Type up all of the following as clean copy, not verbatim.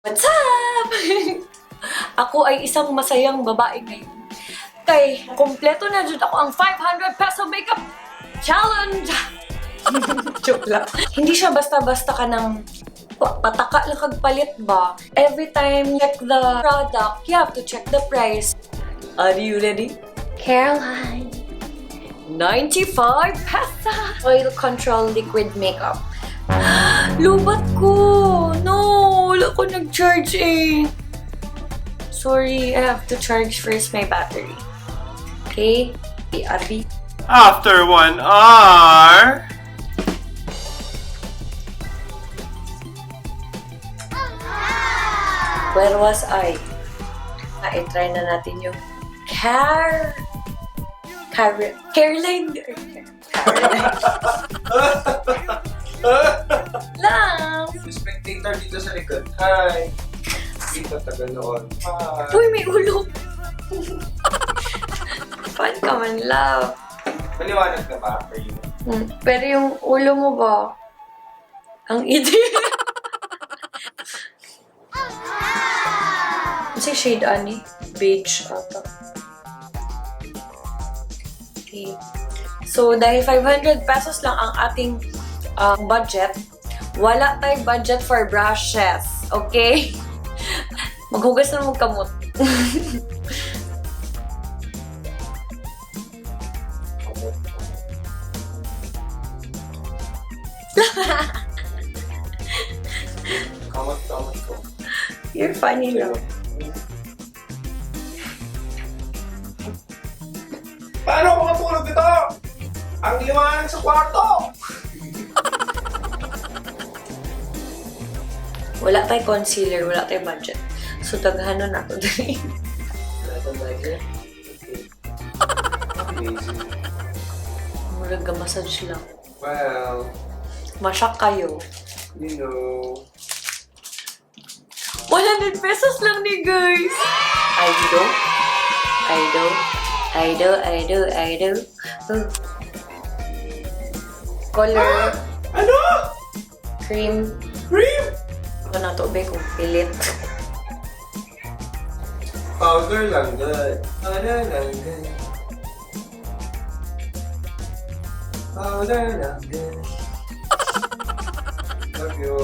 What's up? Ako ay isang masayang babae ngayon. Kay kompleto na jud ako ang 500 peso makeup challenge! Joke lang. Hindi siya basta-basta ka ng pataka lang kag palit ba? Every time you check the product, you have to check the price. Are you ready? Careline. 95 pesos! Oil control liquid makeup. Lubat ko! No! Wala ko nag-charge eh. Sorry, I have to charge first my battery. Okay? BRB. After 1 hour. Where was I? Ah, i-try na natin yung Car... Careline. Careline. Lang! Yung spectator dito sa likod. Hi! Dito, taga noon. Hi! Uy, may ulo! Fun ka man, love. Maliwanag na ba for you? Pero yung ulo mo ba? Ang itim. Kasi shade ani? Beige ata. Okay. So, dahil 500 pesos lang ang ating budget, wala tayong budget for brushes. Okay? Maghugas na magkamot. Kamot. Kamot, kamot ko. You're funny lang. Paano ako matulog dito? Ang liwanag sa kwarto! Wala tayong concealer, wala tayong budget. So, daghanon na to dali. Wala tayong budget? Okay. Amazing. Murag massage lang. Well, Masyak kayo. you know. 100 pesos lang ni guys! I do. I do. I do, I do, I do. Oh. Color, Ano? Cream. Cream? Ako na to, be, kung pilit. Powder lang, good. Powder lang, good. Powder lang, good. Love you.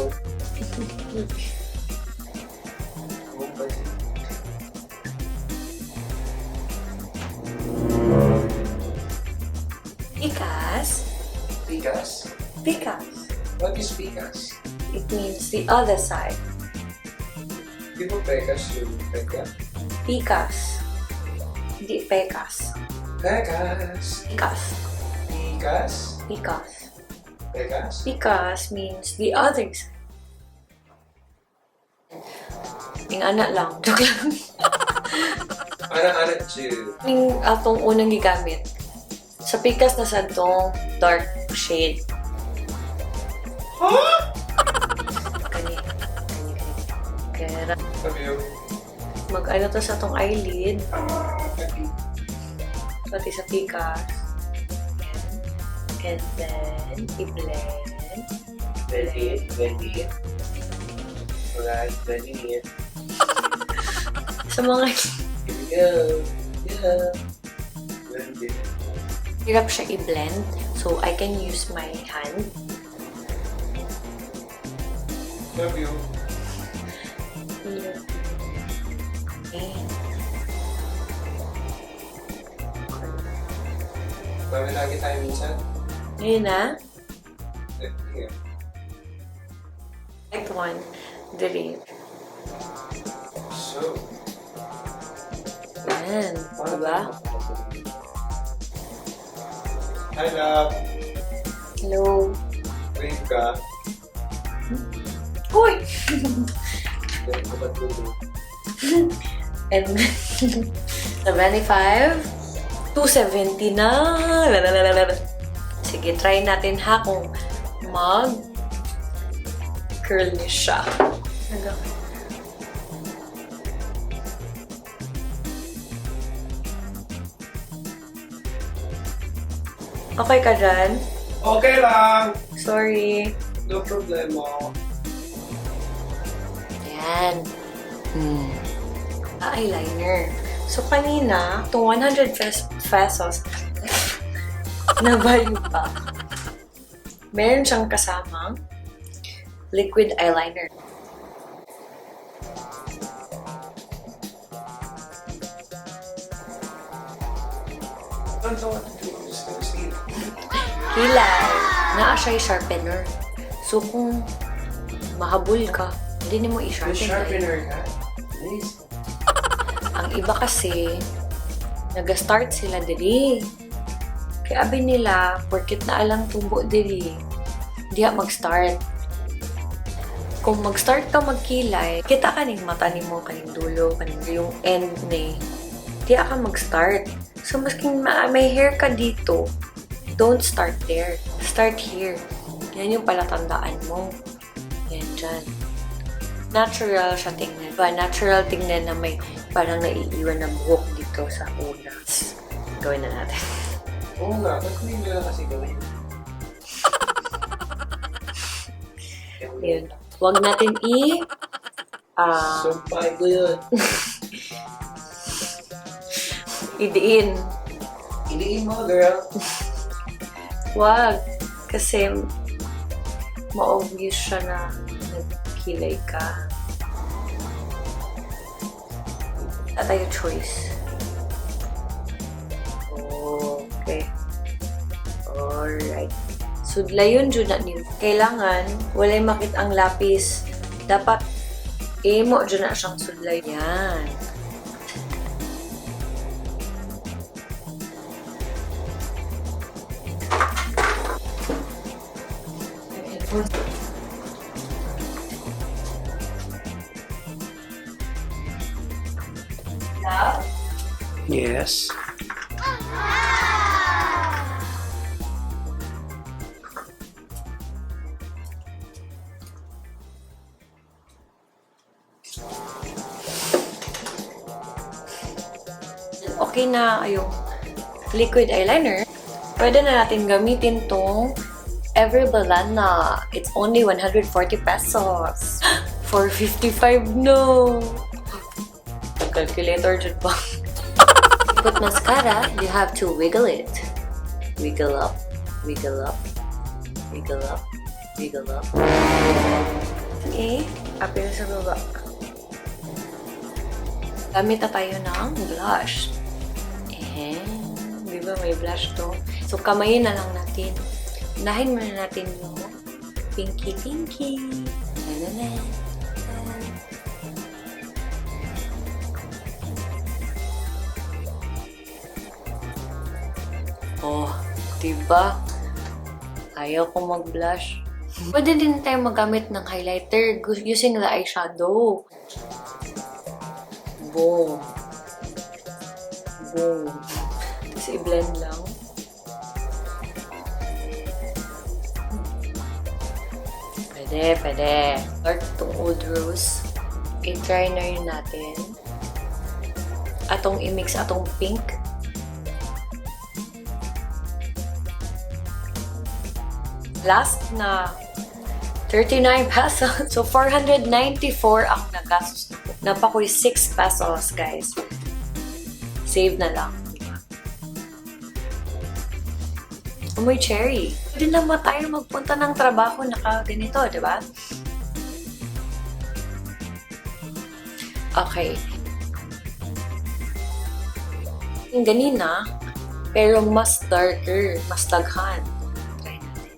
Huwag ba siya? Pikas. Pikas? Pikas. What is pikas? It means the other side. Di ba pekas yung peka? Pikas. Hindi pekas. Pekas! Pikas. Pikas? Pikas. Pekas? Pikas means the other side. Yung anak lang. Joke lang. Ana-ana chill. Yung atong unang gigamit. Sa pikas na sa tong dark shade. Huh? Kani. Kani, kani. Kaya Sabi yung... mag-ano to sa tong eyelid. Ah, happy. Pati sa pikas. Ayan. And then, i-blend. Blend it, blend it. Alright, blending it. Sa mga Here we go. Yeah. Blend it. Hirap siya i-blend. So, I can use my hand. Love you. Here. Okay. Bawi lagi tayo minsan. Ngayon na. Eh, here. Next one. Dali. So, Ayan. Diba? Hi, love. Hello. Wave ka. Uy! Then, kapatulog. And 75. 270 na. Lalalala. Sige, try natin ha kung mag curl ni siya. Okay ka dyan? Okay lang! Sorry. No problemo. Ayan. Yan. Eyeliner. So, kanina, itong 100 pesos na value pa, meron siyang kasamang liquid eyeliner. Don't know what to do. I'm just gonna sleep. Kilay. Naa siya'y sharpener. So, kung mahabol ka, hindi mo May i-sharpen. sharpener ka. Nice. Ang iba kasi, nag-start sila diri. Kaya abi nila, porkit na alang tubo diri, diha mag-start. Kung mag-start ka magkilay, kita kaning mata nimo, kaning dulo, kaning yung end ni. Diha ka mag-start. So, masking may hair ka dito, don't start there. Start here. Yan yung palatandaan mo. Yan dyan. Natural siya tingnan. Ba, natural tingnan na may parang naiiwan na buhok dito sa una. Gawin na natin. Oo nga, ba't hindi nila kasi gawin? Yun. Huwag natin i Sumpay ko yun. idiin. Iliin mo, girl. Huwag. Kasi ma-obvious siya na nagkilay ka. Wala tayo choice. Okay. Alright. So, layon jud na nimo. Kailangan, walay makita ang lapis. Dapat, imo jud na siyang sudlay. Yan. Love? Yes. Okay na yung liquid eyeliner. Pwede na natin gamitin tong Ever Bilena. It's only 140 pesos. 455, no! Calculator jud ba? Put mascara, you have to wiggle it. Wiggle up, wiggle up, wiggle up, wiggle up. Okay, apil sa baba. Gamit na tayo ng blush. Eh, di ba may blush to? So, kamayin na lang natin. Unahin muna natin yung pinky-pinky. Na na na. Oh, di ba? Ayaw ko mag-blush. Pwede din tayo magamit ng highlighter using the eyeshadow. Boom. Boom. Tapos i-blend lang. Pwede, pwede. Start itong Old Rose. I-try na rin natin. Atong i-mix atong pink. Last na 39 pesos. So, 494 ang nagastos na ko. Napakoy 6 pesos, guys. Save na lang. Diba? Amoy cherry. Pwede naman tayo magpunta ng trabaho naka ganito, di ba? Okay. Yung ganina, pero mas darker, mas daghan. Try natin.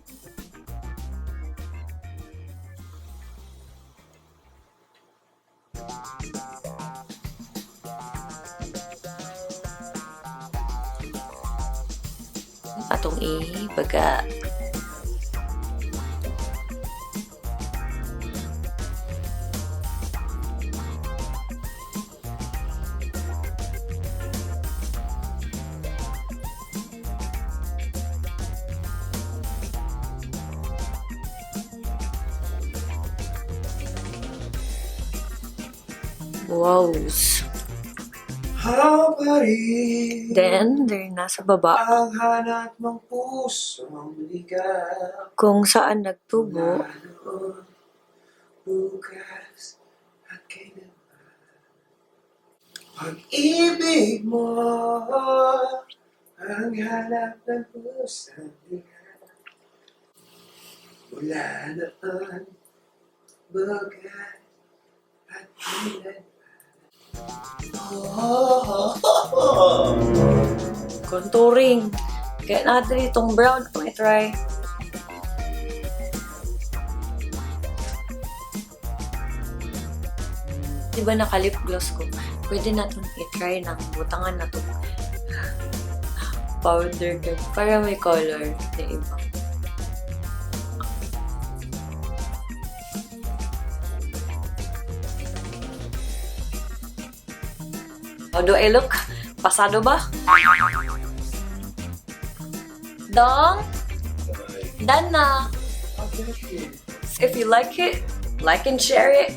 Atong ibaga. Wow. How rin Then, there nasa baba ang hanap ng puso mong ligaw. Kung saan nagtubo Lalo bukas at Pag-ibig mo ang hanap ng puso mula noon bukas at kailan. Oh. Contouring. Kaya natin itong brown itong i-try. Di ba naka-lip gloss ko? Pwede natin i-try ng butangan na to powder ko para may color na iba. How do I look? Pasado ba? Dong, done na. If you like it, like and share it.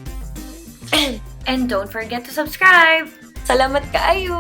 And don't forget to subscribe. Salamat kaayo!